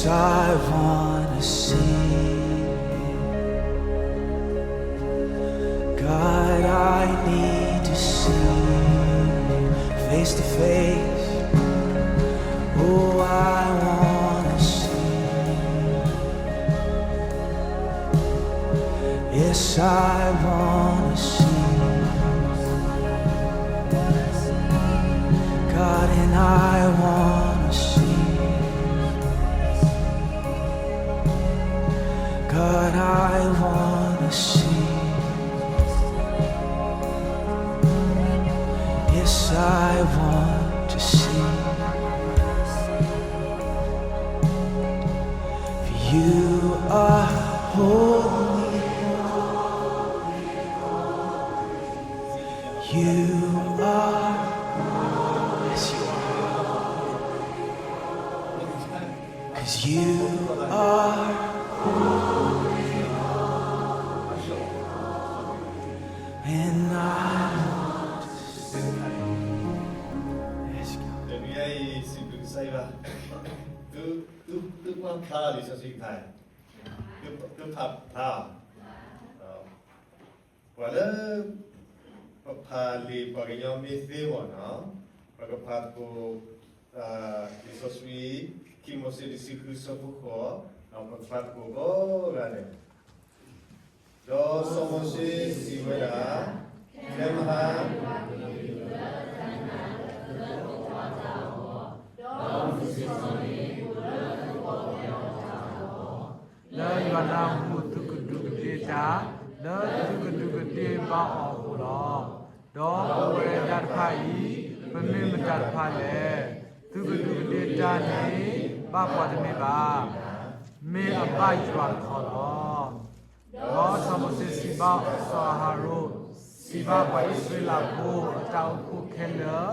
I wanna see you. God, I need to see you face to face. Oh, I wanna see you. Yes, I wanna see you. God, and I wanna see you. God, I wanna see you. Yes, I want to see you. For you are holy, 'cause you are, yes, you are, 'cause you are holy, and I want to see. Yes, God. တနံၤအံၤ စံးဘျုးကစၢ်ယွၤ, သု သု သုကွၢ်ဖျါလံာ်စီဆှံတခါ, သု သုဖးဖျါအီၤ. ပှၤလၢ ပဖးလံာ်ပှၤကညီမ့ၢ်သ့မ့ၢ်နီၤ, ပကဖးသကိး လံာ်စီဆှံ ခံမိၤၡ့ တဆံဃု ဆၢဖိဃိး, ဒီးပကဖးသကိးကိးဂၤဒဲး. ဒီးစီၤမိၤၡ့စံးဝဲဒၣ်, ခဲမုၢ်ဟါ လၢယွၤနၢ်ဟူသုကဒူးကဒ့ၣ်တၢ်, လၢသုကဒူးကဒ့ၣ်ဘၣ်အီၤအဃိလီၤ. ဒီးအဝဲဒၣ်တဖၣ်အံၤ, ပမ့ၢ်မတၤတဖၣ်လဲၣ်. သုကဒူးကဒ့ၣ်တၢ်န့ၣ် ဘၣ်ပှၤတမ့ၢ်ဘၣ်, မ့ၢ်အဘၣ်ယွၤတခီလီၤ. ဒီးစီၤမိၤၡ့စံးဘၣ်စီၤအၤဟရိၣ်, စံးဘၣ်ပှၤအံၣ်စရ့လးဖိအတၢ်အိၣ်ဖှိၣ်ခဲလၢာ်,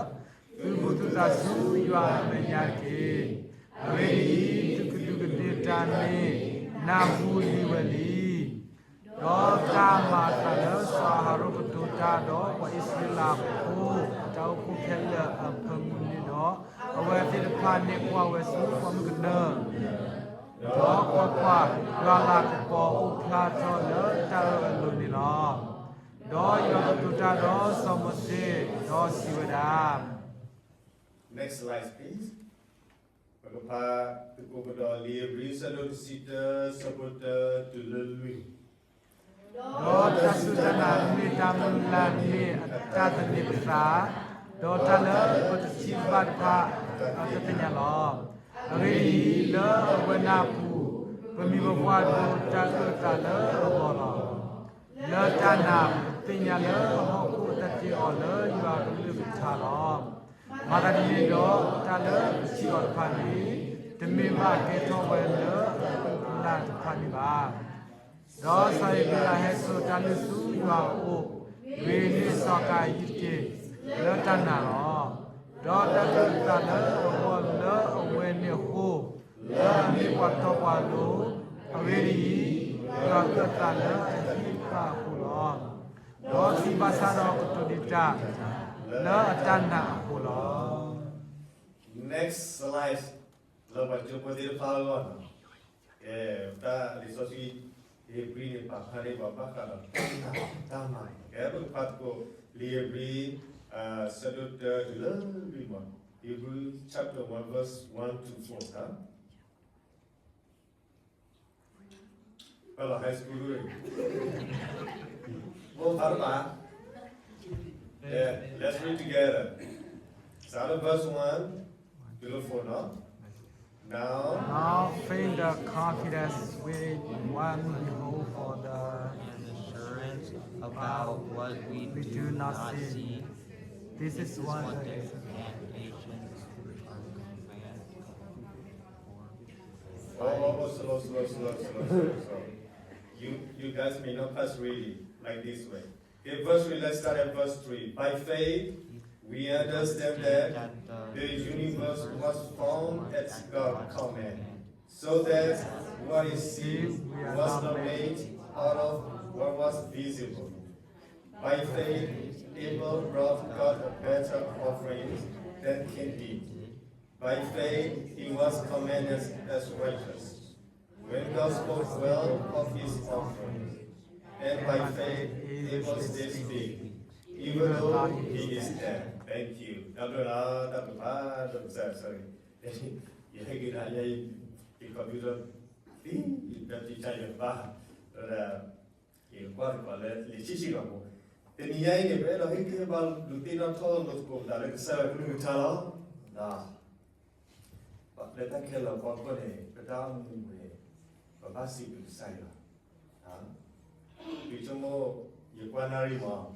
သုးဘူးသုသးဆူယွၤအမဲာ်ညါတက့ၢ်. အဂ့ၢ်ဒ်အံၤ, သုကဒူးကဒ့ၣ်တၢ်န့ၣ် နၢ်ဟူလံဝဲလံ. ဒီးတၢ်မၤအသးလၢစီၤအၤဟရိၣ်ကတိၤတၢ်ဒီးပှၤအံၣ်စရ့လးဖိအတၢ်အိၣ်ဖှိၣ်ခဲလၢာ်အဖၢမုၢ်န့ၣ်ဒီး, အဝဲသ့ၣ်တဖၣ်န့ၣ်ကွၢ်ဝဲဆူပှၢ်မုၢ်ကနၢ, ဒီးကွၢ်ကွၢ်, ယွၤလၤကပီၤအိၣ်ဖျါထီၣ်လၢတၢ်အၢၣ်အလိၤန့ၣ်လီၤ. ဒီးယွၤကတိၤတၢ်ဒီးစီၤမိၤၡ့, ဒီးစံးဝဲဒၣ်, Next slide, please. ပကဖးသကိးကဒီးလံာ်ဧ့ၤဘြံၤ ဆၢဒိၣ်တဆံတၢ ဆၢဖိတၢတုၤလၢလွံၢ်. ဒီးတၢ်စူၢ်တၢ်နာ်မ့ၢ်တၢ်မုၢ်လၢ်န့ၣ်အတၢ်သန့ၤပသး, ဒီးတၢ်လၢပတထံၣ်ဘၣ်တဖၣ်အတသ့ၣ်ညါလီၤ. အဂ့ၢ်ဒ်အံၤ, လၢအဝဲနၢ်အပူၤ, ပမိၢ်ပပၢ်ဒိးတၢ်အၢၣ်သးလၢအဂီၢ်လီၤ. လၢတၢ်နာ်ပသ့ၣ်ညါလၢအဟီၣ်ခိၣ်အတၢ်တ့အီၤလၢယွၤအကလုၢ်ကထါလီၤ. မၤသးဒ်န့ၣ်ဒီးတၢ်လၢပထံၣ်အီၤတဖၣ်န့ၣ်, တမ့ၢ်ဘၣ်ကဲထီၣ်ဝဲလၢအကလုၢ်အကထါတဖၣ်န့ၣ်ဘၣ်. ဒီးစီၤဧ့ၤဘြံၤဟဲစိာ်တၢ်လုၢ်ဆူယွၤအအိၣ်, ဂ့ၤန့ၢ်စီၤကၤယံးတက့ၢ်, လၢတၢ်နာ်လီၤ. ဒီးတၢ်အၢၣ်သးလၢအဂီၢ်လၢအဝဲန့ၣ်အဃိ, လၢအမ့ၢ်ပှၤတီပှၤလိၤ, အဂ့ၢ်ဒ်အံၤ, ယွၤအၢၣ်အသးလၢအဟ့ၣ်တၢ်အဃိလီၤ. ဒီးစံးဘၣ်ဆၣ်ဒီးကတိၤဒံးတၢ်လၢအတၢ်နာ်အဃိလီၤ. Next slide. လၢပှၤကၠိဖိသ့ၣ်တဖၣ်အဂီၢ်န့ၣ်, ကဲ, တၢ်လံာ်စီဆှံ ဧ့ၤဘြံၤန့ၣ် ပာ်ဖျါန့ၢ်ပှၤဘၣ်ဃးဒီးတၢ်နာ်, တၢ်မၤန့ၣ်, ကဲ, ပကဖးသကိး လံာ်ဧ့ၤဘြံၤ ဆၢဒိၣ်တၢတုၤလၢလွံၢ်မး, Hebrew chapter one verse one to four. ဟဲလီၤ high school ဒၣ်, ဘၣ်ဖးတဘၣ်. Yeah, let's read together. Start at verse one to the four, no? Now, now faith the confidence we want behold for the assurance about what we do not see. This is what the expectation of the Oh, oh, oh, slow, slow, slow, slow, slow, slow. You, you guys may not catch reading like this way. Okay, verse three, let's start at verse three. By faith, we understand that the universe was formed at God's command, so that what is seen was not made out of what was visible. By faith, Abel brought God a better offering than Cain did. By faith he was commended as righteous, when God spoke well of his offspring. And by faith Abel still speak, even though he is dead. Thank you. တၢ်ဘျုးလီၤ, တၢ်ဘျုးဘၣ်, တၢ်ဘျုးစၢ်, sorry. ယဟဲက့ၤဒၣ်ယဲ, ယ computer သံ, ယတၢ်ဖံးဆါယဘၣ်, ဒီး ယကွၢ်သကိးလၢလံာ်ဆံးဆံးလီၤပူၤ, တနံၤညါအံၤန့ၣ် ပအဲၣ်ဒိးဟ့ၣ်ဂံၢ်ဟ့ၣ်ဘါဒုးသ့ၣ်နီၣ်ထီၣ်လိာ်သကိးပသးလၢကစၢ်ယွၤကလုၢ်ကထါလီၤ. လၢတၢ်ခဲလၢာ်အဖီခိၣ်န့ၣ် ပတၢ်အိၣ်မူန့ၣ် ပဘၣ်စံးဘျုးကစၢ်ယွၤ, ဒုးဆိကမိၣ်, ယကွၢ်နၣ်ရံၣ်မး,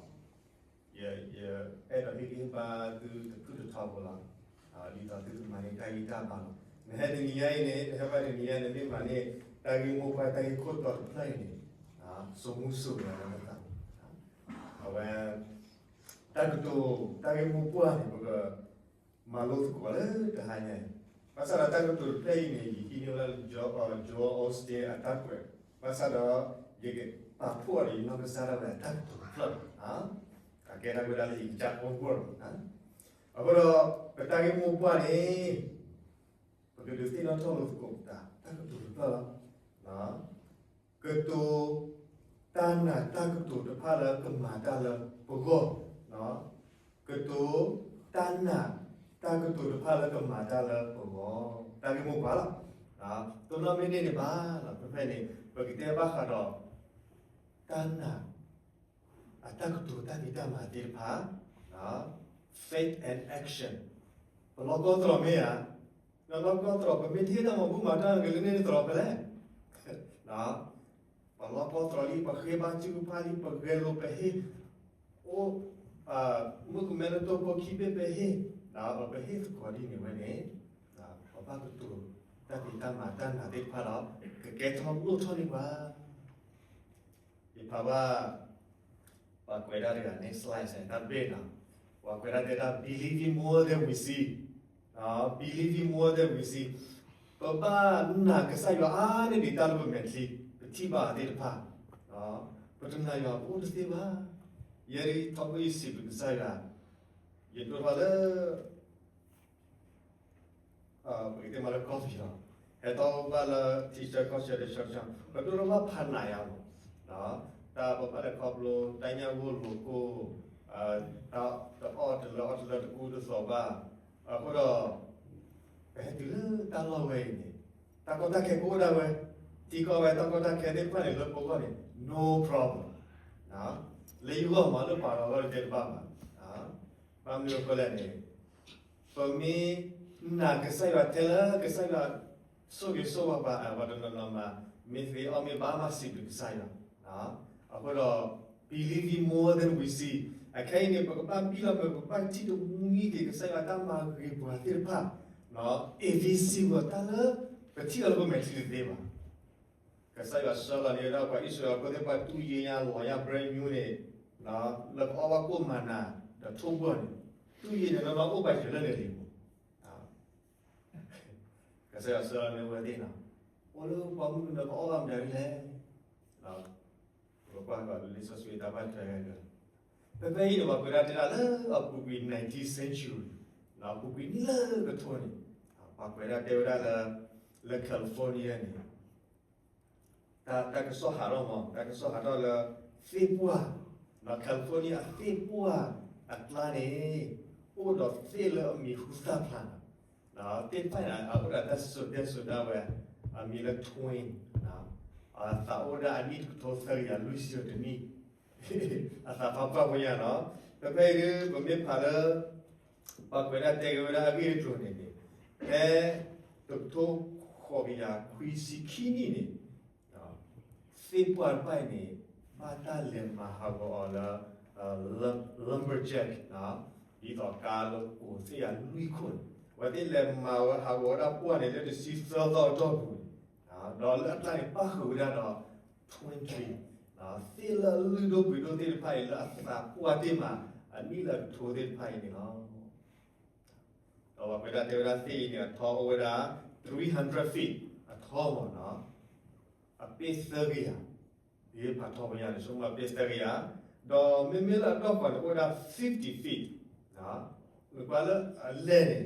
ယ ယအဲၣ်ဒိးဟ့ၣ်ဂံၢ်ဟ့ၣ်ဘါသုတဖုၣ်တထီဖိလီၤ. ဒ်သိးသုကမၤန့ၢ်တၢ်ဂံၢ်တၢ်ဘါလီၤ. နဟဲတနံၤညါအံၤန့ၣ်, နဟဲဘၣ်တနံၤညါန့ၣ် မ့ၢ်မၤန့ၢ်တၢ်ဂ့ၢ်မိၢ်ပှၢ်တၢ်ဂ့ၢ်ခိၣ်တီတဖျၢၣ်အံၤန့ၣ်, စိာ်မူစိာ်ဂဲၤလၢနသး, အဝဲ တၢ်ကတိၤ, တၢ်ဂ့ၢ်မိၢ်ပှၢ်န့ၣ် ပကမၤလိသကိးလၢတဟါညါအံၤ, ဘၣ်ဆၣ်ဒီးတၢ်ကတိၤတဖျၢၣ်အံၤန့ၣ် ယဟံးန့ၢ်ဝဲဒၣ်လၢ Joel Osteen အတၢ်ကွဲး, ဘၣ်ဆၣ်ဒီး ယကပာ်ဖှိၣ်အီၤဒီးယနီၢ်ကစၢ်ဒၣ်ဝဲအတၢ်ကတိၤတဖျၢၣ်, အကဲဒၣ်ဝဲဒၣ်လၢယကစၢ်အိၣ်ကွၢ်လီၤ. အဃိဒီး ပတၢ်ဂ့ၢ်မိၢ်ပှၢ်န့ၣ် ပကဒုးသ့ၣ်နီၣ်ထီၣ်လိာ်သကိးပသး တၢ်ကတိၤတဖျၢၣ်လီၤ. ကတိၤ, တၢ်နာ်တၢ်ကတိၤတဖၣ်လၢကမၤတၢ်လၢပဂီၢ်, ကတိၤ, တၢ်နာ်, တၢ်ကတိၤတဖၣ်လၢကမၤတၢ်လၢပဂီၢ်, တၢ်ဂ့ၢ်မိၢ်ပှၢ်လီၤ. တနီၣ်မ့ၢ်န့ၢ်န့ၣ်ဘၣ်, ဖဲဖဲန့ၣ် ပကတဲဘၣ်ဃးဒီး တၢ်နာ် အတၢ်ကတိၤတၢ်ဖံးတၢ်မၤသ့ၣ်တဖၣ်, faith and action, ပလီၢ်ကီၢ်သရိာ်မ့ၢ်ဧါ, လီၢ်ကီၢ်သရိာ် ပမ့ၢ်တဟ့ၣ်တၢ်မၤဘူၣ်မၤတီၢ်က့ၤလၢန့ၣ်သရိာ်ဖဲလဲၣ်, ပလီၢ်ကီၢ်သရိာ်လံ ပဃ့ဘါထုကဖၣ်လံ ပဂဲၤလိာ်ပဟ့ၣ်, အိၣ်, မုၣ်ကမဲလၢတိၢ်ဖိခံဘ့ၣ်ပဟ့ၣ်, ပဟ့ၣ်သကိးဒ်န့ၣ်ဝဲန့ၣ်, ပဘၣ်ကတိၤတၢ်ဖံးတၢ်မၤတၢ်နာ်သ့ၣ်တဖၣ်ဒီး ကကဲထီၣ်လိၣ်ထီၣ်န့ၢ်ပှၤ ယဖးဘၣ် ပှၤကွဲးဒၣ်တဂၤ next slide တၢ်ဘ့ၣ်နီၤ, ပှၤကွဲးဒၣ်တဲဒၣ် believing more than we see, believing more than we see, ပဘၣ်နာ်ကစၢ်ယွၤအါန့ၢ်ဒံးတၢ်လၢပမဲာ်ချံ, ပထံၣ်ဘၣ်သ့ၣ်တဖၣ်, ပတနာ်ယွၤပအိၣ်တသ့ဘၣ်, ယဲဒၣ်ထီဘိယစံးဘျုးကစၢ်ယွၤ, ယဒိးထီၣ်လၢ ပကတဲမ့ၢ်လၢကီၢ်ပယီၤ, ဟဲထီၣ်ဘၣ်လၢထံဆၢကီၢ်ဆၢတဆီဆီ, ပဒိၣ်ထီၣ်ဘၣ်ဖးနးယါမး, တၢ်ပဘၣ်လဲၤခီဖျိ တၢ်ညၣ်ဂိၢ်လိာ်ကိၢ်, တၢ်တအီၣ်တလၢအီၣ်တလၢတကူတသိးဘၣ်, အဃိဒီး ပဟဲတုၤလၢတၢ်လီၢ်ဝဲအံၤန့ၣ်, တၢ်ကီတၢ်ခဲကအိၣ်ဒၣ်ဝဲ, ထံကီၢ်ဝဲတၢ်ကီတၢ်ခဲသ့ၣ်တဖၣ်န့ၣ် လၢပဂီၢ်န့ၣ် no problem, လၢယဂီၢ်မး လၢပှၤဂၤဂီၢ်တတဲတဘၣ်ဘၣ်, ဘၣ်မနုၤအဃိလဲၣ်န့ၣ်, ပမ့ၢ်နာ်ကစၢ်ယွၤထဲလၢကစၢ်ယွၤ ဆိၣ်ဂ့ၤဆိၣ်ဝါပှၤ ပှၤတနီၤနီၤမး မ့ၢ်သ့အီၣ်မ့ၢ်ဘၣ်မးစံးဘျုးကစၢ်ယွၤ, အဃိဒီး believing more than we see, အခဲအံၤန့ၣ် ပကဘၣ်ဘံၣ်လီၤ ပကဘၣ်ထံၣ်တမံၤက့ၤ ကစၢ်ယွၤတၢ်မၤဂ့ၤပှၤသ့ၣ်တဖၣ်, အ့ၣ် စံးဝဲတၢ်လၢ ပထံၣ်လီၤလၢပမဲာ်ချံတသ့ဘၣ်. ကစၢ်ယွၤဆှၢလီၤန့ၢ်ဝဲဒၣ်ပှၤအံၣ်စရ့လးဖိသ့ၣ်တဖၣ် တူၢ်ယ့ၢ်ညါလီၤညါ bread ညူန့ၣ်, လၢကအီၣ်ဘၣ်ကိၣ်မၤနၤ ဒီးထိၣ်ဘီၣ်န့ၣ်, တူၢ်ယ့ၢ်န့ၣ် နီၢ်နီၢ်အိၣ်ဘၣ်ယံၤလၢန့ၣ်လံမး. ကစၢ်ယွၤဆှၢလီၤန့ၢ်ဝဲသ့ၣ်နီၤ, အိၣ်လၢပှၢ်မုၢ်ကနၢ ကအီၣ်ဘၣ်မနုၤလဲၣ်. ပကကွၢ်ကဒီးလံာ်စီဆှံတၢ်ဘၣ်ထွဲဂၤဂၤ, ဖဲဖဲအံၤန့ၣ် ပှၤကွဲးဒၣ်တဲဒၣ်လၢအပူၤကွံာ် nineteenth century, ပူၤကွံာ်နံၣ်လၢကထိန့ၣ်, ပှၤကွဲးဒၣ်တဲဝဲဒၣ်လၢ လၢ California န့ၣ် တၢ် တၢ်ကစီၣ်ဟးထီၣ်မး, တၢ်ကစီၣ်ဟးထီၣ်လၢ သ့ၣ်ပှၢ်, California အသ့ၣ်ပှၢ်အကျါန့ၣ် အိၣ်ဒီးသ့ၣ်လၢအမံၤဟူသၣ်ဖျါနီၤ, သ့ၣ်တဖၣ်န့ၣ် အအိၣ်ဒီးတၢ်စိာ်ဒဲစိာ်ဒၣ်ဝဲ, အမံၤလၢ twin, အသးအိၣ်ဒၣ်အနံၣ်တကထိသၢကယၤလွံၢ်ဆံတနံၣ်, အသးဖးပှၢ်ဖိညါနီၤ, ဖဲဖဲအံၤဒုး ပမ့ၢ်ဖးလၢ ပှၤကွဲးဒၣ်တဲက့ၤဝဲဒၣ်အဂ့ၢ်အကျိၤန့ၣ်န့ၣ်, ဖဲတကထိဃိးကယၤခွံဆံခံနံၣ်န့ၣ်, သ့ၣ်ပှၢ်တဖၣ်အံၤန့ၣ် ဘၣ်တၢ်လဲၤမၤဟးဂီၤအီၤလၢ lumberjack, ဒ်သိးကါလၢကိးသ့ၣ်ယၤလွံၢ်ခိၣ်န့ၣ်, အဝဲသ့ၣ်လဲၤမၤဝဲဟးဂီၤဝဲဒၣ်ပှၢ်န့ၣ် လၢတဆံသၢသီအတီၢ်ပူၤန့ၣ်, ဒီးလၢအကျါန့ၣ် ပၣ်ဃုာ်ဝဲဒၣ်ဒီး twin tree, သ့ၣ်လၢအလုၢ်ဒိၣ်ပှ့ၤဒိၣ်သ့ၣ်တဖၣ်အံၤ လၢအသးပှၢ်တ့ၢ်မး အနံၣ်လၢအကထိသ့ၣ်တဖၣ်အံၤန့ၣ်လီၤ. ဒီးပှၤကွဲးဒၣ်တဲဝဲဒၣ်သ့ၣ်အံၤန့ၣ် အထီအိၣ်ဝဲဒၣ် three hundred feet အထီမးနီၤ, အပ့ၢ်သၢကယၤ, ဒ်ဖးထီပညါန့ၣ် ဆိကမိၣ်အပ့ၢ်သၢကယၤ, ဒီးမ့မ့ၢ်လၢအတီၢ်ပှၤန့ၣ် အိၣ်ဝဲဒၣ် fifty feet, နကွၢ်လၢအလဲၢ်န့ၣ်,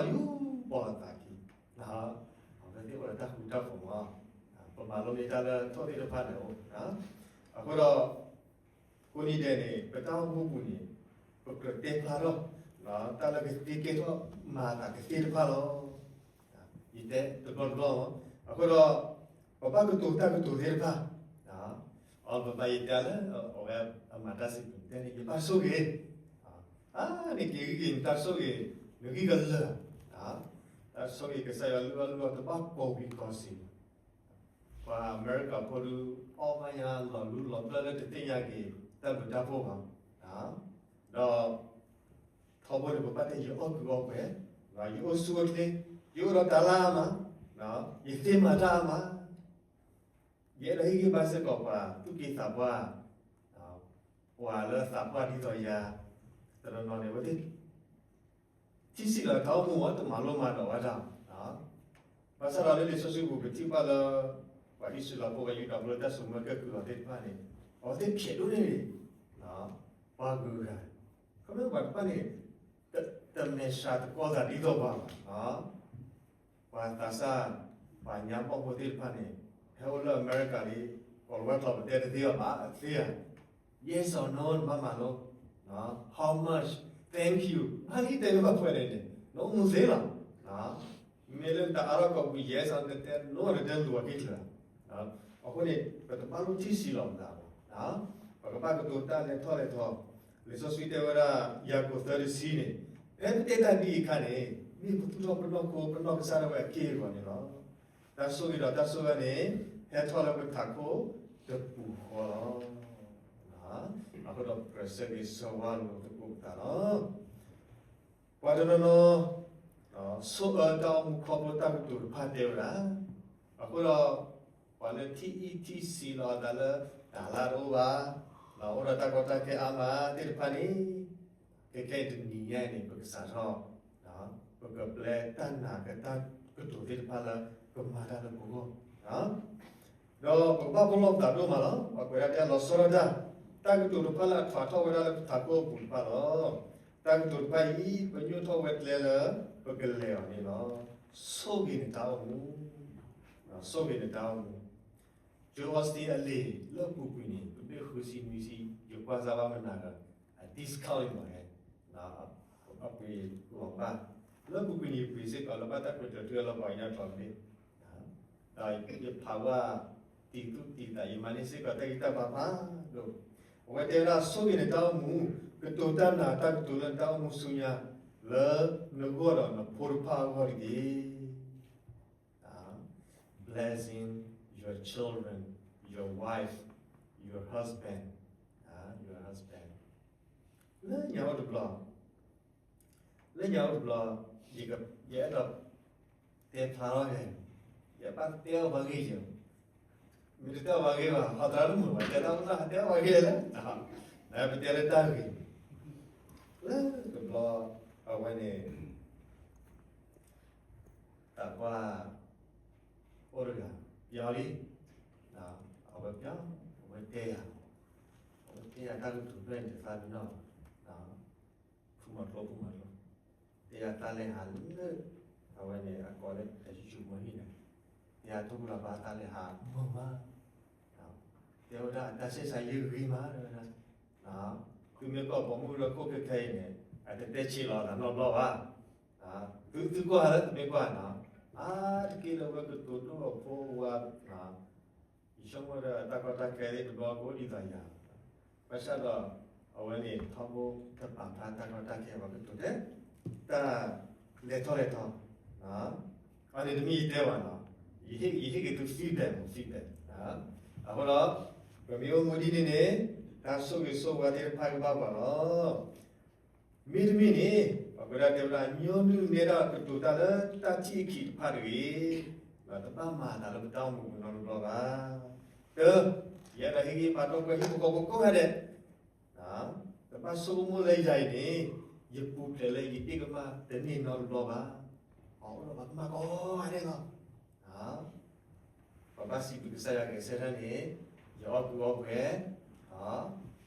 ပကဘၣ်မၤယူၢ်ပီၢ်အသးက့ၤ, ပသ့ၣ်အိၣ်ဒီးတၢ်ဃူတၢ်ဖိးမး, ပမၤလိန့ၢ်တၢ်လၢထီၣ်သ့ၣ်တဖၣ်န့ၣ်အိၣ်, အဃိဒီး ကိးနံၤဒဲးန့ၣ် ပတၢ်အိၣ်မူပူၤန့ၣ် ပကြၢးတဲဖျါထီၣ် တၢ်လၢကသ့ကဲထီၣ်မၤအသးကသ့ၣ်တဖၣ်လီၤ. ယတဲတဘျီတဘျီလီၤ. အဃိဒီး ပဘၣ်ကတိၤတၢ်ကတိၤသ့ၣ်တဖၣ်, အပဘၣ်ယတဲလၢ အဝဲအမၤတၢ်စံးပူၤတဲန့ၣ် ယဘၣ်ဆိၣ်ဂ့ၤ, အါန့ၣ်က့ၤဂံၢ်က့ၤနတၢ်ဆိၣ်ဂ့ၤ နဂံၢ်ကလၢာ်, တၢ်ဆိၣ်ဂ့ၤကစၢ်ယွၤလုၢ်အီၣ်လုၢ်အီတဘၣ်ကိးဝံၤကီးစ့ၢ် ပှၤအမဲရကၤဖိဒုး အီၣ်ဘၣ်ညါလီၤလူလီၤပျၢၢ်လၢတသ့ၣ်ညါက့ၤ တၢ်ဘျုးတၢ်ဖှိၣ်ဘၣ်, ဒီး ထီဘိန့ၣ် ပဘၣ်တဲယအီၣ်ကုးအီၣ်ပှဲၤ, ယအိၣ်ဆူၣ်အိၣ်ချ့, ယအိၣ်ဒီးတၢ်လၢအမၤ, ယသ့မၤတၢ်အမၤ, ယအဲၣ်ဒိးဟ့ၣ်ဂံၢ်ဘါစ့ၢ်ကီးပှၤသူၣ်က့သးပှၢ်, ပှၤလၢသးပှၢ်ဒ်သိးယၤ, တနီၤနီၤန့ၣ် အဝဲသ့ၣ် ထံၣ်စံးလီၤတၢ်အိၣ်မူအီၤ တမၤလိမၤဒိးဝဲဒၣ်, ဘၣ်ဆၣ်ဒီးလၢလံာ်စီဆှံပူၤ ပထံၣ်ဘၣ်လၢ ပှၤအံၣ်စရ့လးဖိ ပှၤယူဒၤဖိလၢတၢ်စိာ်မၢကဲကုၢ်လီၤသ့ၣ်တဖၣ်န့ၣ် အဝဲသ့ၣ်ဖျဲးဒိၣ်န့ၣ်န့ၣ်, ပှၤဂုၤဂၤ, ခီဖျိပှၤတဖၣ်န့ၣ် တမဲာ်ဆှးတကီသးဒ်သိးပှၤဘၣ်, ပှၤသးစၢ်, ပှၤညါဘီၣ်ဖိသ့ၣ်တဖၣ်န့ၣ် ဟဲအိၣ်လၢအမဲရကၤလံ, ကိးလီၤဝဲကျီၢ်ပတဲတသ့ဘၣ်ဘၣ်သ့ဧါ, yes or no နဘၣ်မၤလိ, how much, thank you ဘၣ်လံတဲလၢဘၣ်ဖှဲးန့ၣ်န့ၣ် နအိၣ်မူသ့လီၤ. မ့ၢ်လၢနတအါထီၣ်ကီးပူၤ yes နတဲ no နတဲလူၤအက့ၢ်ချၢ, အဃိန့ၣ် ပတဘၣ်လိၣ်ထံၣ်စံးလီၤပသးဘၣ်, ပကဘၣ်ကတိၤတၢ်လဲၤထီၣ်လဲၤထီ, လံာ်စီဆှံတဲဝဲဒၣ် ယၤကိာ်သၢတဆံန့ၣ်, ဖဲပတဲတၢ်ဒ်အံၤအခါန့ၣ် မ့ၢ်ပသူၣ်ထီၣ်ပနီၢ်ခိ ပနီၢ်ကစၢ်ဒၣ်ဝဲအက့ၢ်အဂီၤန့ၣ်လီၤ. တၢ်ဆိၣ်ဂ့ၤဒီးတၢ်ဆိၣ်အၢန့ၣ် ဟဲထီၣ်လၢပထးခိၣ်တပူၤဃီလီၤ. အဃိဒီးပကြၢးဆၢဂ့ၤဆၢဝါလိာ်သကိးပသးလီၤ. ပှၤတနီၤနီၤ ဆိၣ်အၢတၢ်အိၣ်မူခီဖျိတၢ်ကတိၤတဖၣ်တဲဝဲဒၣ်, အဃိဒီး ပှၤလၢထံၣ်အံၣ်ထံၣ်စံးလီၤအသးလၢ တၢ်လၢတအိၣ်ဘၣ်, အိၣ်ဒီးတၢ်ကီတၢ်ခဲအါမးသ့ၣ်တဖၣ်န့ၣ်, ခဲခဲအံၤတနံၤညါအံၤန့ၣ် ပကစးထီၣ်, ပကပျဲတၢ်နာ်ကတၢၢ်ကတိၤသ့ၣ်တဖၣ်လၢကမၤတၢ်လၢပဂီၢ်, ဒီးပကဘၣ်ပလီၢ်ပသးဒိၣ်မးလီၤ. ပှၤကွဲးဒၣ်တဲလီၤဆီဒၣ်တၢ်, တၢ်ကတိၤတဖၣ်လၢအထွးထီၣ်ဝဲဒၣ်လၢပထးခိၣ်အပူၤတဖၣ်လီၤ. တၢ်ကတိၤတဖၣ်အံၤ ပညိၣ်ထီၣ်ဝဲကျဲလၢပကလဲၤအီၤန့ၣ်လီၤ. ဆိၣ်ဂ့ၤနတၢ်အိၣ်မူ, ဆိၣ်ဂ့ၤနတၢ်အိၣ်မူ. ကၠိအီစတ့အလံာ်လၢအပူၤကွံာ်န့ၣ် ပမ့ၢ်ဃုဆံနွံဆံ ယကွၢ်စၢ်ဘၣ်မနၤဒီး အ discount လံမး, အပှ့ၤလီၤဘၣ်. လၢအပူၤကွံာ်န့ၣ် ယပှ့ၤစ့ၢ်ကီးလၢဘၣ်တၢ်ကွဲးတၢ်ထူလီၤပှၤကညီကျိာ်တဘ့ၣ်, ဒီးယဖးဝဲတံၤသူၣ်တံၤသး ယမၤန့ၢ်စ့ၢ်ကီးတၢ်ဂံၢ်တၢ်ဘါဖးဒိၣ်. အဝဲတဲဝဲဒၣ် ဆိၣ်ဂ့ၤနတၢ်အိၣ်မူ, ကတိၤတၢ်နာ်တၢ်ကတိၤလၢနတၢ်အိၣ်မူဆူညါ, လၢနဂီၢ်ဒီးနဖိတဖၣ်အဂီၢ်တက့ၢ်. Blessing your children, your wife, your husband, your husband. လၢညါအိၣ်တဘျီ, လၢညါအိၣ်တဘျီ, ယအဲၣ်ဒိးတဲဖျါထီၣ်န့ၣ်, ယဘၣ်တဲအီၣ်ပှၤဂ့ၢ်ယၤ, မ့ၢ်တတဲအီၣ်ပှၤဂ့ၢ်ဘၣ် ဟီသရၣ်လၢမုာ်ဘၣ် တဲတၢ်အိၣ်သးတဲအီၣ်ပှၤဂ့ၢ်လဲၣ်, ပတဲလၢတၢ်ဂ့ၢ်, လၢတဘျီ, အဝဲန့ၣ် သးပှၢ်အိၣ်တဂၤ, ပျီလံ, အဝဲပျီ, အဝဲတဲယၤ, အဝဲတဲယၤတၢ်ကတိၤဖျၢၣ်န့ၣ်တသးပ့ၤနီၣ်, ဖုမၤကျိ ဖုမၤကျိ, တဲယၤတၢ်လဲၤဟးလၢ, အဝဲန့ၣ်အကိးလၢတၢ်ယုၢ်မီၢ်ဟံၣ်န့ၣ်, တဲယၤထိၣ်ဖိလၢ်ဘၣ်တၢ်လဲၤဟးမုာ်မး, တဲဝဲဒၣ်အတၢ်ဆဲးစးယံာ်ဂ့ၤမး, သုမ့ၢ်ကွၢ်ပိာ်မုၣ်လၢခိၣ်ခဲခဲအံၤန့ၣ် အတတဲဆံးလီၤသးနီတဘျီဘၣ်, သုသုကွၢ်လၢသုမ့ၢ်ကွၢ်နီၤ, အါတက့ၢ်လၢဝဲကတိၤဒိၣ်အဖိဝါ, ယဆိကမိၣ်ဒီးတၢ်ကီတၢ်ခဲသ့ၣ်တဘျီကအိၣ်ဒ်သိးယၤ, ဘၣ်ဆၣ်ဒီး အဝဲန့ၣ်ထီဘိတပာ်ဖျါတၢ်ကီတၢ်ခဲဘၣ်ကတိၤထဲ, တၢ်လဲၤထီၣ်လဲၤထီ, အန့ၣ်တမ့ၢ်ယတဲဘၣ်နီၤ, ယဟ့ၣ်က့ၤသု feedback မး feedback, အဃိဒီး ပမ့ၢ်အိၣ်မူဒ်န့ၣ်န့ၣ် တၢ်ဆိၣ်ဂ့ၤဆိၣ်ဝါသ့ၣ်တဖၣ်ကဘၣ်ပှၤလီၤ. မ့တမ့ၢ်န့ၣ် ပှၤကွဲးဒၣ်တဲဝဲဒၣ် ညီနုၢ်နဲဒၣ်ကတိၤတၢ်လၢတၢ်ထံၣ်အခံးတဖၣ်တဂ့ၤ, တဘၣ်မၤအသးလၢပတၢ်အိၣ်မူပူၤနီတဘျီဘၣ်. တၢ, ယအဲၣ်ဒိးဟ့ၣ်ဂံၢ်ဟ့ၣ်ဘါထီၣ်ပှဲၤဟံၣ်ဖိဃီဖိကိးဂၤဒဲး, တဘၣ်ဆိကမိၣ်လၢယၤအံၤန့ၣ် ယပူၤဖျဲးလၢယတ့ၢ်ကမၣ်တန့ၢ်နီတဘျီဘၣ်. အအိၣ်ဒီးပှၤကမၣ်ကိးဂၤဒဲးလီၤ. ပဘၣ်စံးဘျုးကစၢ်ယွၤကဲစဲတၢ်န့ၣ်, ယအီၣ်ကုအီပှဲၤ,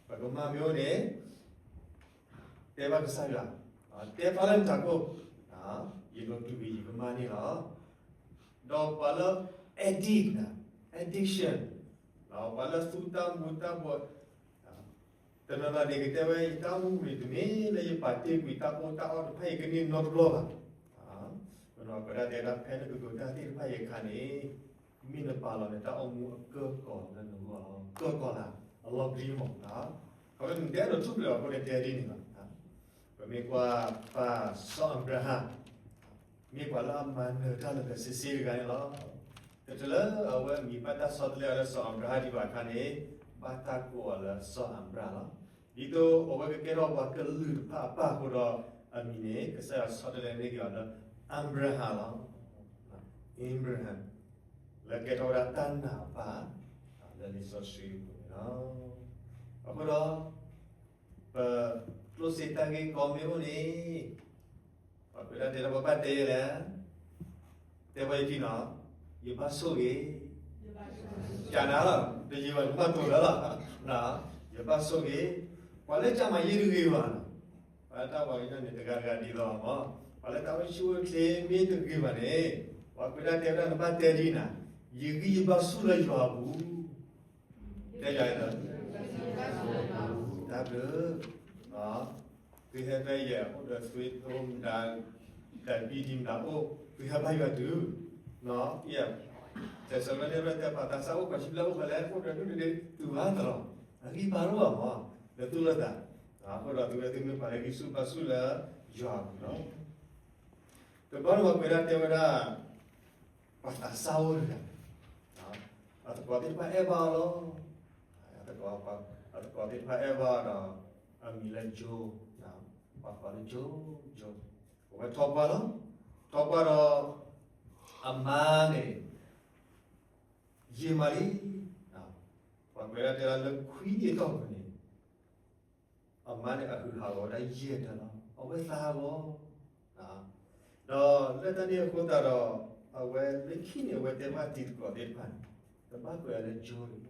ပကမၣ်မ့ၢ်အိၣ်န့ၣ်, တဲဘၣ်ကစၢ်ယွၤ, တဲဖျါလၢနထးခိၣ်, ယဒိးတူၢ်က့ၤယကမၣ်န့ၣ်လီၤ. ဒီးပှၤလၢ addict, addiction, ပှၤလၢသူတၢ်မူတၢ်ဘှီး, တနီၤနီၤန့ၣ်ကတဲဝဲ ယတၢ်အိၣ်မူန့ၣ် တမ့ၢ်လၢယပာ်တ့ၢ်ကွံာ်တၢ်အီၣ်တၢ်အီတဖၣ်အံၤကန့ၢ်နီတဘျီဘၣ်. ပနီၢ်ကဒါတဲဒၣ်ဖဲနကတိၤတၢ်သ့ၣ်တဖၣ်အံၤအခါန့ၣ်, မ့ၢ်နပာ်လီၤနတၢ်အိၣ်မူအကၢကီၤလၢနဂီၢ်လီၤ, ကၢကီၤလၢအလီၤဘျံးမး. အဃိန့ၣ် နတဲဒိးထူၣ်ဖျဲးအဃိန့ၣ်တဲဒ်န့ၣ်လီၤ. ပမ့ၢ်ကွၢ်ပၢ်စီၤအၤဘြၤဟၣ် မ့ၢ်ပှၤလၢအမၤနၢၤတၢ်လၢာ်လၢာ်ဆ့ဆ့တဂၤန့ၣ်လီၤ. တချုးလၢအဝဲအမံၤဘၣ်တၢ်ဆီတလဲအီၤလၢစီၤအၤဘြၤဟၣ်ဒံးဘၣ်အခါန့ၣ်, ဘၣ်တၢ်ကိးအီၤလၢစီၤအၤဘြၣ်လီၤ. ဒ်သိးအဝဲကကဲထီၣ်ပှၤကလုာ်တဖၣ်အပၢ်အဃိဒီး, အမံၤန့ၣ် ကစၢ်ယွၤဆီတလဲန့ၢ်က့ၤအီၤလၢ အၤဘြၤဟၣ်လီၤ. Abraham, လၢကဲထီၣ်ဝဲဒၣ်တၢ်နာ်အပၢ် လၢလံာ်စီဆှံအပူၤန့ၣ်လီၤ. အဃိဒီး ပကျိၣ်စ့တၢ်ဂ့ၢ်ကီမ့ၢ်အိၣ်န့ၣ်, ပှၤကွဲးဒၣ်တဲလၢပဘၣ်တဲယဲလဲၣ်, တဲဝဲယထံၣ်နီၤ, ယဘၣ်ဆိၣ်ဂ့ၤ, ကနၤလီၤ, တယံာ်ဘၣ် ယဘၣ်တိၢ်လၢလီၤ, ယဘၣ်ဆိၣ်ဂ့ၤ, ပှၤလၢကမၤယ့ၢ်တဂ့ၤဘၣ်နီၤ, ပှၤလၢတၢ်ဝဲကညီန့ၣ် တဂၤတဂၤဒ်သိးမး, ပှၤလၢတၢ်အိၣ်ဆူၣ်အိၣ်ချ့မ့ၢ်တဂ့ၤဘၣ်န့ၣ်, ပှၤကွဲးဒၣ်တဲဝဲဒၣ်နဘၣ်တဲဒ်နၤ, ယဂံၢ်ယဘါဆူၣ်လၢယွၤအပူၤ တဲယၤလီၤ, တၢ်ဘျုး, သုဟဲဖဲယအိၣ်ဒီးသုးသိမတၤ, တၢ်ဘံဒံမတၤအိၣ်, သုဟဲဘါယွၤတုၤ, တၢ်ဆၢကတီၢ်န့ၣ် ပှၤတဲပှၤသးစၢ်အိၣ် ပှၤဆံးဘျဲၣ်အိၣ် ပှၤလဲၤအိၣ်ဒီးဒူၣ်န့ၣ် တုၤဘၣ်တလီၤ, အဂံၢ်ဘါတအိၣ်ဘၣ်မး, လၢသူၣ်လၢသး, အဃိဒီးသုဝဲသုမ့ၢ်ပှၤလၢဂံၢ်ဆူၣ်ဘါဆူၣ်လၢယွၤအပူၤလီၤ. တဘျီန့ၣ်ပှၤကွဲးဒၣ်တဲဝဲဒၣ် ပှၤသးစၢ်အိၣ်တဂၤ, အသကိးသ့ၣ်တဖၣ်အဲၣ်ဘၣ်အီၤလီၤ, အသကိးသ့ၣ်တဖၣ်အဲၣ်ဘၣ်အီၤဒီး အမံၤလၢကၠိ, ပှၤကိးလၢကၠိ, အဝဲထီၣ်ပှၢ်လီၤ, ထီၣ်ပှၢ်ဒီး အမါန့ၣ် ယံာ်မးလံ, ပှၤကွဲးဒၣ်တဲလၢခွံနံၣ်အတီၢ်ပူၤန့ၣ် မါန့ၣ်အဟုးဟးဂီၤဝဲဒၣ်ယဲၢ်တၢ်လီၤ. အဝဲသးဟးဂီၤ ဒီးလၢတၢ်န့ၣ်အဃိသတးဒီး အဝဲလၢခံန့ၣ် အဝဲတဲဘၣ်တံၤသကိးသ့ၣ်တဖၣ်န့ၣ် ကဘၣ်ကိးယၤလၢ Joe တဂ့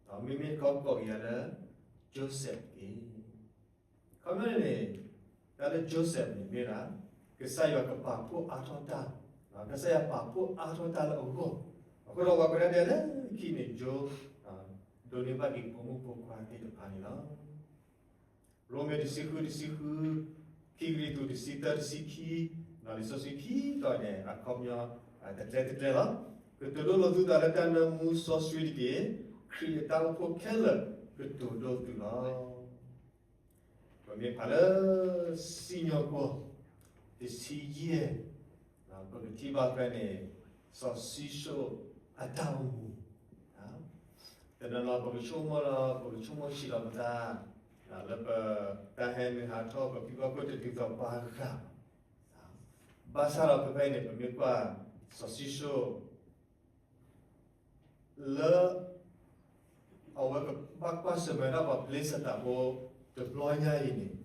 ၤ, မ့မ့ၢ်တခီကိးက့ၤယၤလၢ Joseph တက့ၢ်. ခီမ့ၢ်န့ၣ် တၢ်လၢ Joseph န့ၣ်မ့ၢ်ဒၣ် ကစၢ်ယွၤကပာ်ဖှိၣ်အါထီၣ်တၢ်, ကစၢ်ယွၤပာ်ဖှိၣ်အါထီၣ်တၢ်လၢအဂီၢ်, အဃိဒီးပှၤကွဲးဒၣ်တဲလၢခံန့ၣ် Joe ဒိးန့ၢ်ဘၣ်က့ၤဖိမုၣ်ဖိခွါသ့ၣ်တဖၣ်န့ၣ်လီၤ. ရိမ့ၤတဆံဃုတဆံဃု, ခံကရံၣ်သူးတဆံသၢတဆံခံ, လံာ်စီဆှံခံတီၤန့ၣ် အခီပညီ တကျဲတကျဲလီၤ. ကတိၤဒိလီၤသုသးလၢတၢ်နၢမူစီဆှံတက့ၢ်. ခရံာ်အတၢ်အိၣ်ဖှိၣ်ခဲလၢာ်ကတိၤဒိသုလီၤ. ပမ့ၢ်ဖးလၢစံၣ်ညီၣ်ကွီၢ် တဆံယဲၢ်, ပကထံၣ်ဘၣ်ဖဲန့ၣ် စီၤၡံၣ်စိၣ်အတၢ်အိၣ်မူ, တနီၤနီၤပကဆိကမိၣ်လီၤ ပကဆိကမိၣ်ဆံးလီၤပသး လၢပတၢ်ဟဲနုာ်ဟးထီၣ် ပဖံဘၣ်ခိၣ်တဒ်သိးပှၤဂၤဘၣ်. ဘၣ်ဆၣ်ဒီးဖဲဖဲအံၤန့ၣ် ပမ့ၢ်ကွၢ်စီၤၡံၣ်စိၣ် လၢ အဝဲကဘၣ်ကွၢ်ဆၢၣ်မဲာ်ဒၣ်ပှၤဖလ့ၡသးဖိတဘျီညါအံၤန့ၣ်,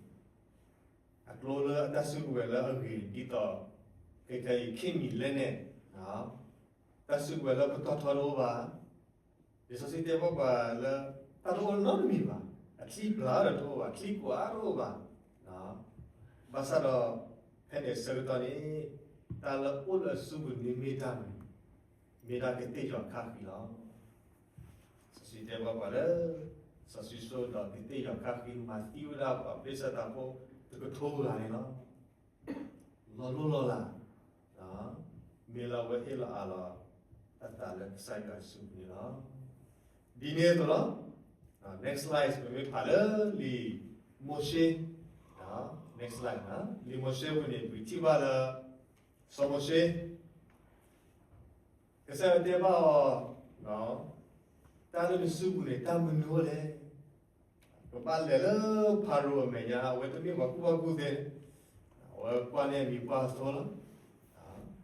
အကျိလၢအတၢ်စုကဝဲၤလၢအဂ့ၤဒ်သိး ခဲခဲအံၤ ခ့ၣ်မံၤလဲၣ်န့ၣ်, တၢ်စုကဝဲၤလၢပတီၢ်ထီတအိၣ်ဘၣ်. လံာ်စီဆှံတဲဘၣ်ပှၤလၢ တၢ်တအိၣ်နီတမံၤဘၣ်, အချံပျၢ်ဒီးတအိၣ်ဘၣ်, ချံကွၢ်တအိၣ်ဘၣ်. ဘၣ်ဆၣ်ဒီး ဖဲန့ၣ်အဆၢကတီၢ်န့ၣ် တၢ်လၢအိၣ်လၢအစုပူၤန့ၣ်မ့ၢ်တၢ်မနုၤ, မ့ၢ်ဒၣ်ကသ့ၣ်ယီၤခါဃံလီၤ. စီဆှံတဲဘၣ်ပှၤလၢ စီဆှံစိဒီးကသ့ၣ်ယီၤခါဃံမၤသံဝဲဒၣ်ပှၤဖလ့ၡသးဖိတကထိဂၤန့ၣ်လီၤ. လီၤလိၢ်လီၤလး မ့ၢ်လၢအဝဲဟ့ၣ်လီၤအးလီၤ အသးလၢကစၢ်ယွၤစုပူၤန့ၣ်လီၤ. ဒ်န့ၣ်အသိးလီၤ. Next slide ပမ့ၢ်ဖးလၢလံာ်မိၤၡ့, next slide လံာ်မိၤၡ့ပူၤန့ၣ် ပထံၣ်ဘၣ်လၢ စီၤမိၤၡ့ ကစၢ်ယွၤတဲဘၣ်အီၤ, တၢ်လၢနစုပူၤန့ၣ် တၢ်မနုၤအိၣ်လဲၣ်. ကဘၣ်လဲၤလၢဖၤရိၤအမဲာ်ညါ အဝဲတမ့ၢ်ပှၤကူၣ်ဘၣ်ကူၣ်သ့, အဝဲကွၢ်န့ၢ်အမံၤကွၢ်အသီလီၤ.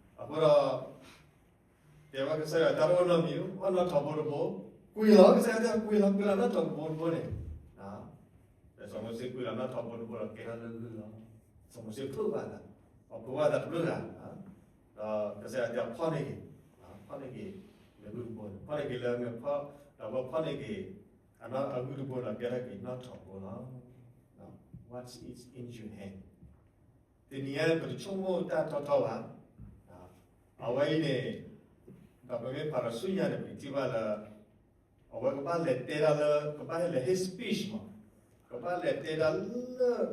အဃိဒီး တဲဘၣ်ကစၢ်ယွၤ တၢ်တအိၣ်နီတမံၤ အိၣ်နီၣ်ထီၣ်ဘိတဘိ, ကွံာ်လီၤ ကစၢ်ယွၤတဲ ကွံာ်လီၤ ကွံာ်လီၤနီၣ်ထီၣ်ကဘိတဘိန့ၣ်, စီၤမိၤၡ့ကွံာ်လီၤနီၣ်ထီၣ်ဘိတဘိဒီးကဲထီၣ်လၢဂုၢ်လီၤ. စီၤမိၤၡ့ဖျိဘၣ်သး, အဖျိဘၣ်သးတဘျုးဂၤ, ဒီးကစၢ်ယွၤတဲဖီၣ်န့ၢ်က့ၤ, ဖီၣ်န့ၢ်က့ၤလၢဂုၢ်တဘိန့ၣ် ဖီၣ်န့ၢ်က့ၤလၢမ့ၢ်ဖီၣ်, ဒီးဝဲဖီၣ်န့ၢ်က့ၤ အဂုၢ်တဘိဒီးကဲထီၣ်က့ၤနီၣ်ထီၣ်ဘိလီၤ. What is in your hand? တနံၤအံၤ ပတဆိကမိၣ်တၢ်ထီထီဘၣ်. အဝဲအံၤန့ၣ် ဒီးပမ့ၢ်ဖးဒီးဆူညါန့ၣ် ပကထံၣ်ဘၣ်လၢ အဝဲကဘၣ်လဲၤတဲဒၣ်လၢ ကဘၣ်ဟဲလဲၤဟ့ၣ် speech မး, ကဘၣ်လဲၤတဲဒၣ်လၢ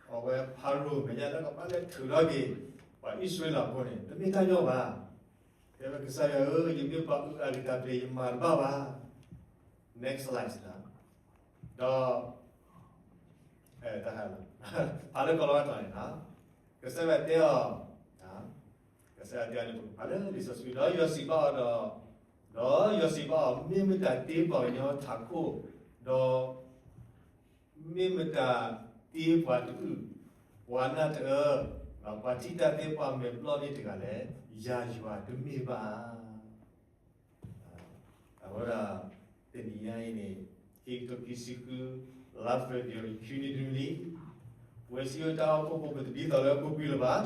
အဝဲဖၤရိၤမဲာ်ညါလၢကဘၣ်လဲၤထုးထီၣ်က့ၤ ပှၤအံၣ်စရ့လးဖိန့ၣ် တမ့ၢ်တၢ်ညီဘၣ်. တဲဝဲကစၢ်ယွၤဧၢ, ယမ့ၢ်ပှၤအုၣ်အဂ့ၤတၢ်ဘျ့ ယမၤတဘၣ်ဘၣ်. Next slide ဒီး ဖးလၢကီၢ်လီၤဝဲတီၤန့ၣ်, ကစၢ်ယွၤတဲအီၤ, ကစၢ်ယွၤတဲအီၤန့ၣ် ပကဖးလၢလံာ်စီဆှံ ဒီးယွၤစံးဘၣ်အီၤဒီး, ဒီးယွၤစံးဘၣ်အီၤ, မ့ၢ်မတၤတ့ပှၤကညီထးခိၣ်, ဒီး မ့ၢ်မတၤတ့ပှၤတအုၣ်, ပှၤနၢ်တအၢ, ပှၤထံၣ်တၢ်သ့ပှၤမဲာ်ဘျီၣ်န့ၣ်တဂၤလဲၣ်, ယၤယွၤတမ့ၢ်ဘၣ်ဧါ. အဝဲဒၣ် တနံၤညါအံၤန့ၣ် ခံကထိခံဆံဃု Love Radio ယူနံတနံၤလံ, ပဝဲစံးဝဲတၢ်အိၣ်ဖှိၣ်ဖိ ပတဒ်သိးလၢအပူၤကွံာ်လၢၤဘၣ်.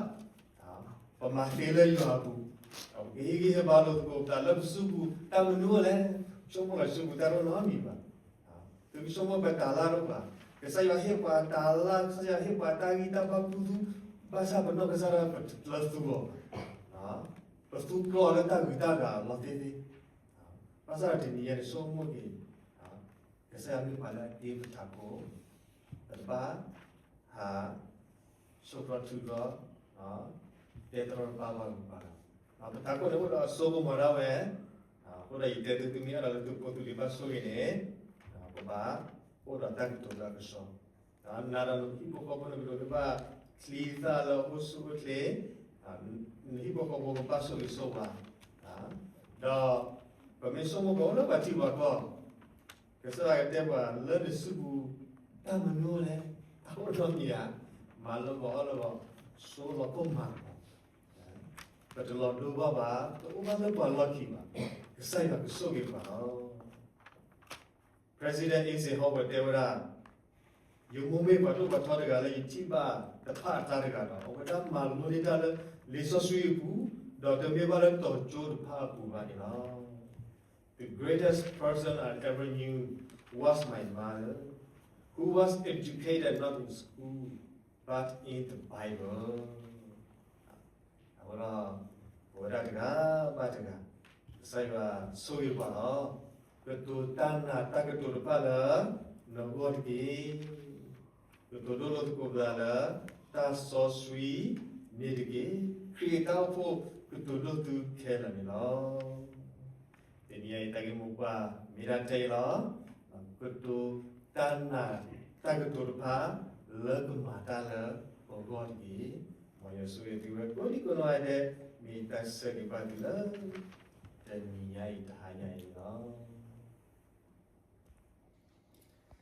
ပမၤသ့လၢယွၤအပူၤ, ပကဟ့ၣ်ဂံၢ်ဟ့ၣ်ဘါလိာ်သကိးပသးလၢပစုပူၤ တၢ်မနုၤအိၣ်လဲၣ်, ဆိကမိၣ်လၢစုပူၤတၢ်တအိၣ်နီတမံၤဘၣ်. သုကဆိကမိၣ်ပတၤလၢ်တအိၣ်ဘၣ်, ကစၢ်ယွၤဟ့ၣ်ပှၤတၤလၢ်, ကစၢ်ယွၤဟ့ၣ်ပှၤတၢ်ဂံၢ်တၢ်ဘါကူသူ, ဘၣ်ဆၣ်ပနီၢ်ကစၢ်ဒၣ်ပတလၢသူအီၤဘၣ်. ပသူကျီလၢတၢ်ဂုၤတၢ်ဂၤလီၤသ့သ့. ဘၣ်ဆၣ်ဒီးတနံၤညါန့ၣ် ဆိကမိၣ်က့ၤ, ကစၢ်ယွၤမ့ၢ်ပှၤလၢအတ့ပထးခိၣ်, ပတဘၣ်ဟး ဆိၣ်ထီၣ်ထုးထီၣ်, တဲတရီတပါပှၤဂုၤပှၤဂၤ, ပထးခိၣ်န့ၣ်အိၣ်ဒီးအစိကမီၤဒၣ်ဝဲ, အဃိဒီးယတဲသုသုမ့ၢ်အဲၣ်ဒိးလၢသုဖိသုလံၤဘၣ်ဆိၣ်ဂ့ၤန့ၣ်, ပဘၣ်အိၣ်ဒီးတၢ်ကတိၤလၢအကဆှီ, နၤဒီးနဟံၣ်ဖိဃီဖိန့ၣ် ကဒိးန့ၢ်ဘၣ်ချံသၣ်လၢအအိၣ်ဆူၣ်အိၣ်ချ့, နဟံၣ်ဖိဃီဖိကဘၣ်ဆိၣ်ဂ့ၤဆိၣ်ဝါ, ဒီးပမ့ၢ်ဆိကမိၣ်ပအိၣ်လၢပှၤထံပှၤကီၢ် ကစၢ်ယွၤကတဲပှၤလၢနစုပူၤ တၢ်မနုၤအိၣ်လဲၣ်, တၢ်အိၣ်နီတမံၤဧါ, မၤလၢမၤအီၣ်လၢမၤ, ဆိလီၤကိၢ်မၤလီၤ, ပတလီၤဒိဘၣ်ဘၣ်, တအိၣ်ဘၣ်လၢပှၤလီၢ်ခံဘၣ်, ကစၢ်ယွၤကဆိၣ်ဂ့ၤပှၤလီၤ. President Eisenhower တဲဝဲဒၣ်, ယမိၢ်မ့ၢ်ပှၤဒိၣ်ပှၤထီတဂၤလၢယထံၣ်ဘၣ်တဖၣ်အတၢ်တဂၤဒီး အဝဲဒၣ်မၤလိန့ၢ်တၢ်လၢလံာ်စီဆှံအပူၤ, ဒီးတမ့ၢ်ဘၣ်လၢတီၤကၠိတဖၣ်အပူၤဘၣ်န့ၣ်လီၤ. The greatest person I ever knew was my mother, who was educated not in school, but in the Bible. အဃိဒီး ပဝဲဒၣ်တဂၤဘၣ်တဂၤ ကစၢ်ယွၤဆိၣ်ဂ့ၤပှၤလီၤ. ကတိၤတၢ်နာ်တၢ်ကတိၤတဖၣ်လၢနဂီၢ်တက့ၢ်. ကတိၤဒိၣ်လိာ်သကိးပသးလၢ တၢ်စီဆှံမ့ၢ်တက့ၢ်. ခရံာ်အတၢ်အိၣ်ဖှိၣ်ကတိၤဒိၣ်သုခဲလၢာ်န့ၣ်လီၤ. တနံၤအံၤတၢ်ဂ့ၢ်မိၢ်ပှၢ်မ့ၢ်ဒၣ်ထဲအံၤလီၤ. ကတိၤတၢ်နာ်တၢ်ကတိၤတဖၣ် လၢကမၤတၢ်လၢပဂီၢ်တက့ၢ်. မ်ယွၤဆိၣ်ဂ့ၤသုဝဲကိးဒံကိးနီၢ်ဂၤဒဲး, မ့ၢ်တၢ်ဆၢဂ့ၤဘၣ်သုလၢ တနံၤညါအံၤတဟါညါအံၤန့ၣ်လီၤ.